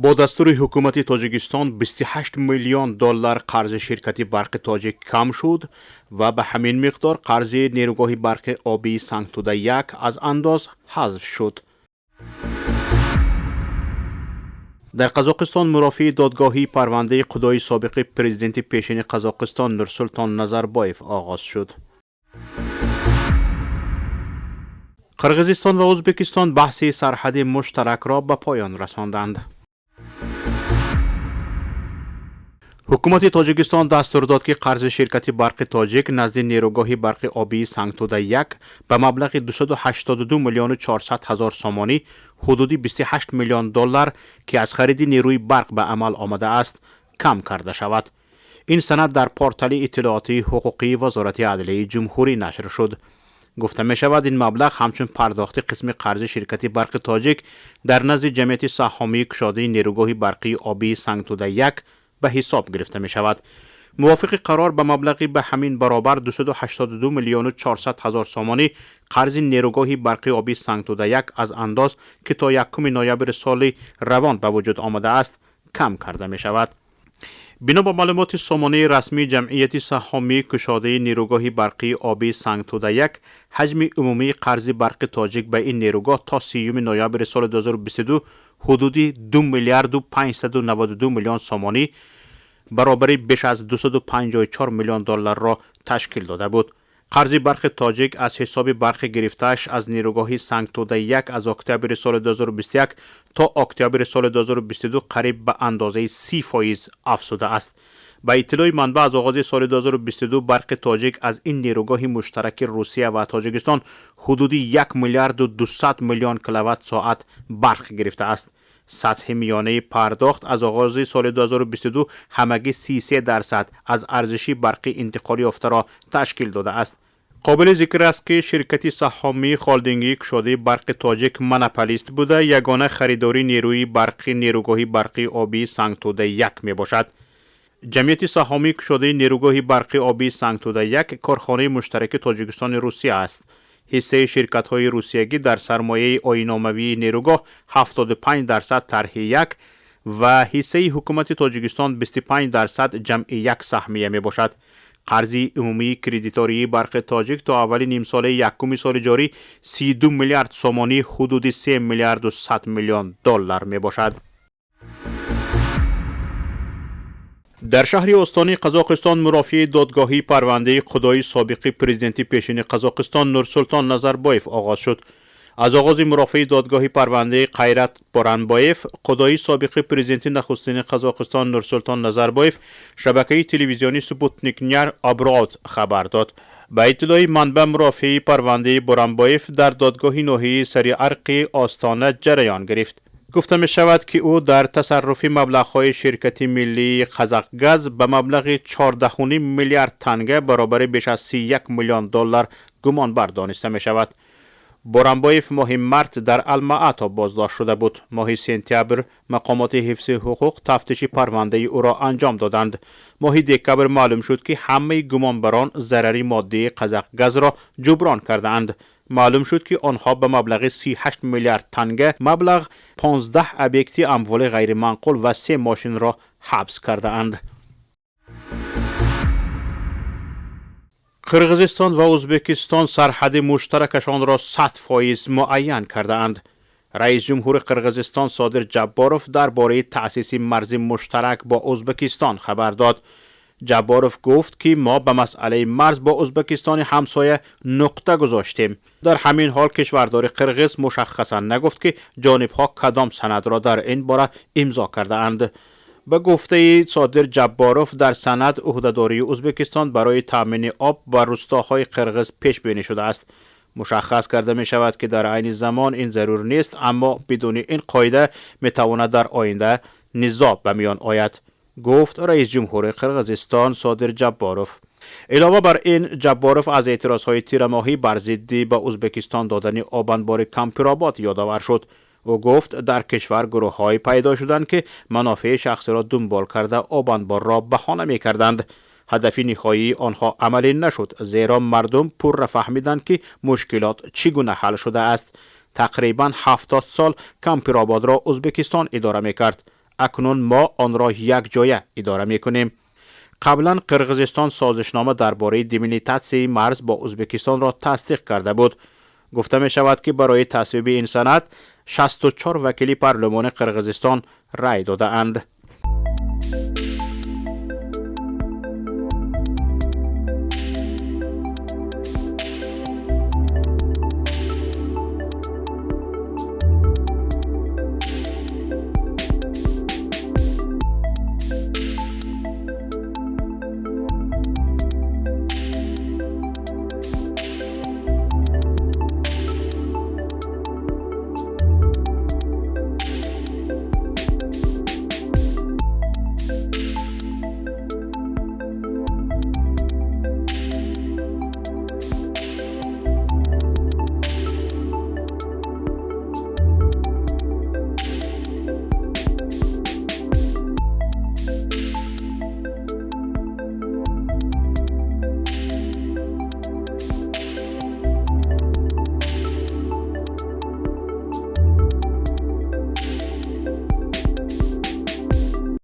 Бо дастури ҳукумати Тоҷикистон 28 миллион доллар қарзи ширкати Барқи Тоҷик кам шуд ва ба ҳамин миқдор қарзи нерӯгоҳи барқи обии Сангтуда 1 аз андоз ҳазф шуд. Дар Қазоқистон мурофиаи додгоҳии парвандаи қудои собиқи президенти пешини Қазоқистон Нурсултон Назарбоев оғоз шуд. Қирғизистон ва Ӯзбекистон баҳси сарҳади муштаракро ба поён расонданд. Ҳукумати Тоҷикистон дастур дод, ки қарзи ширкати Барқи Тоҷик назди нерӯгоҳи барқи обии Сангтуда 1 ба маблағи 282 миллиону 400 ҳазор сомонӣ, ҳудуди 28 миллион доллар, ки аз хариди нерӯи барқ ба амал омадааст, кам карда шавад. Ин санад дар портали иттилоотии ҳуқуқии Вазорати адлияи ҷумҳурӣ нашр шуд. Гуфта мешавад, ин маблағ ҳамчун пардохти қисми қарзи ширкати Барқи Тоҷик дар назди ҷамъияти саҳомии кушодаи нерӯгоҳи барқии обии Сангтуда 1 ба ҳисоб гирифта мешавад. Мувофиқи қарор, ба маблағи ба ҳамин баробар 282 миллиону 400 ҳазор сомонӣ қарзи нерӯгоҳи барқи обии Сангтуда 1 аз андоз, ки то 1 ноябри соли равон ба вуҷуд омадааст, кам карда мешавад. Бино ба маълумоти сомонаи расмии ҷамъияти саҳомии кушодаи нерӯгоҳи барқии обии Сангтуда 1, ҳаҷми умумии қарзи Барқи Тоҷик ба ин нерӯгоҳ то 30 ноябри соли 2022 ҳудуди 2 миллиарду 592 миллион сомонӣ, баробари беш аз 254 миллион долларро ташкил дода буд. Қарзи Барқи Тоҷик аз ҳисоби барқи гирифтааш аз нерӯгоҳи Сангтуда 1 аз октябри соли 2021 то октябри соли 2022 қариб ба андозаи 30% афзудааст. Ба иттилои манбаъ, аз оғози соли 2022 Барқи Тоҷик аз ин нерӯгоҳи муштараки Русия ва Тоҷикистон ҳудуди 1 миллиарду 200 миллион киловатт соат барқ гирифтааст. Сатҳи миёнаи пардохт аз оғози соли 2022 ҳамагӣ 33% аз арзиши барқи интиқол ёфтаро ташкил додааст. Қобили зикр аст, ки ширкати саҳомии холдингии кушодаи Барқи Тоҷик монополист буда, ягона харидори нерӯи барқи нерӯгоҳи барқии обии Сангтуда 1 мебошад. Ҷамъияти саҳомии кушодаи нерӯгоҳи барқи обии Сангтуда 1 корхонаи муштараки Тоҷикистони Русия аст. Ҳиссаи ширкатҳои русиягӣ дар сармояи оиномавии нерӯгоҳ 75% тарҳи 1 ва ҳиссаи ҳукумати Тоҷикистон 25% ҷамъи 1 саҳмия мебошад. Қарзи умумии кредитории Барқи Тоҷик то аввали нимсолаи якуми соли ҷорӣ 32 миллиард сомонӣ, ҳудуди 3 миллиарду 100 миллион доллар мебошад. Дар шаҳри Остони Қазоқистон мурофиаи додгоҳии парвандаи қудои собиқи президенти пешини Қазоқистон Нурсултон Назарбоев оғоз шуд. Аз оғози мурофиаи додгоҳи парвандаи Қайрат Боранбоев, қудои собиқи президенти нахустини Қазоқистон Нурсултон Назарбоев, шабакаи телевизиони Спутник Няр Оброд хабар дод. Ба иттилои манбаъ, мурофиаи парвандаи Боранбоев дар додгоҳи ноҳияи Сариарқи Остона ҷараён гирифт. Гуфта мешавад, ки ӯ дар тасарруфи маблағҳои ширкати миллии Қазақгаз ба маблағи 14,5 миллиард танга, баробари беш аз 31 миллион доллар, гумонбар дониста мешавад. Боранбоев моҳи март дар Алмаато боздошт шуда буд. Моҳи сентябр мақомоти ҳифзи ҳуқуқ тафтиши парвандаи ӯро анҷом доданд. Моҳи декабр маълум шуд, ки ҳамаи гумонбарон зарари моддии Қазақгазро ҷуброн кардаанд. Маълум шуд, ки онҳо ба маблағи 38 миллиард танга маблағ 15 объекти амволи ғайриманқул ва се мошинро ҳабс кардаанд. Қирғизистон ва Ӯзбекистон сарҳади муштаракашонро 100% муайян кардаанд. Раис ҷумҳури Қирғизистон Содир Ҷабборов дар бораи таъсиси марзи муштарак бо Ӯзбекистон хабар дод. Ҷабборов гуфт, ки мо ба масъалаи марз бо Ӯзбекистони ҳамсоя нуқта гузоштем. Дар ҳамин ҳол кишвардори қирғиз мушаххасан нагуфт, ки ҷонибҳо кадом санадро дар ин бора имзо кардаанд. Ба гуфтаи Содир Ҷабборов, дар санад ӯҳдадории Ӯзбекистон барои таъмини об ба рӯстоҳои қирғиз пешбинӣ шудааст. Мушаххас карда мешавад, ки дар айни замон ин зарур нест, аммо бидуни ин қоида метавонад дар оинда низоъ ба миён ояд, гуфт раис ҷумҳури Қирғизистон Содир Ҷабборов. Илова бар ин, Ҷабборов аз эътирозҳои тирамоҳӣ бар зидди ба Ӯзбекистон додани обанбори Кампиробод ёдовар шуд. Ӯ гуфт, дар кишвар гурӯҳҳое пайдо шуданд, ки манофеи шахсиро дунбол карда, обанборро баҳона мекарданд. Ҳадафи ниҳоии онҳо амалӣ нашуд, зеро мардум пурра фаҳмиданд, ки мушкилот чӣ гуна ҳал шудааст. Тақрибан 70 сол Кампирободро Ӯзбекистон идора мекард. Акнун мо онро якҷоя идора мекунем. Қаблан Қирғизистон созишнома дар бораи делимитатсияи марз бо Ӯзбекистонро тасдиқ карда буд. Гуфта мешавад, ки барои тасвиби ин санад 64 вакили парлумони Қирғизистон рай додаанд.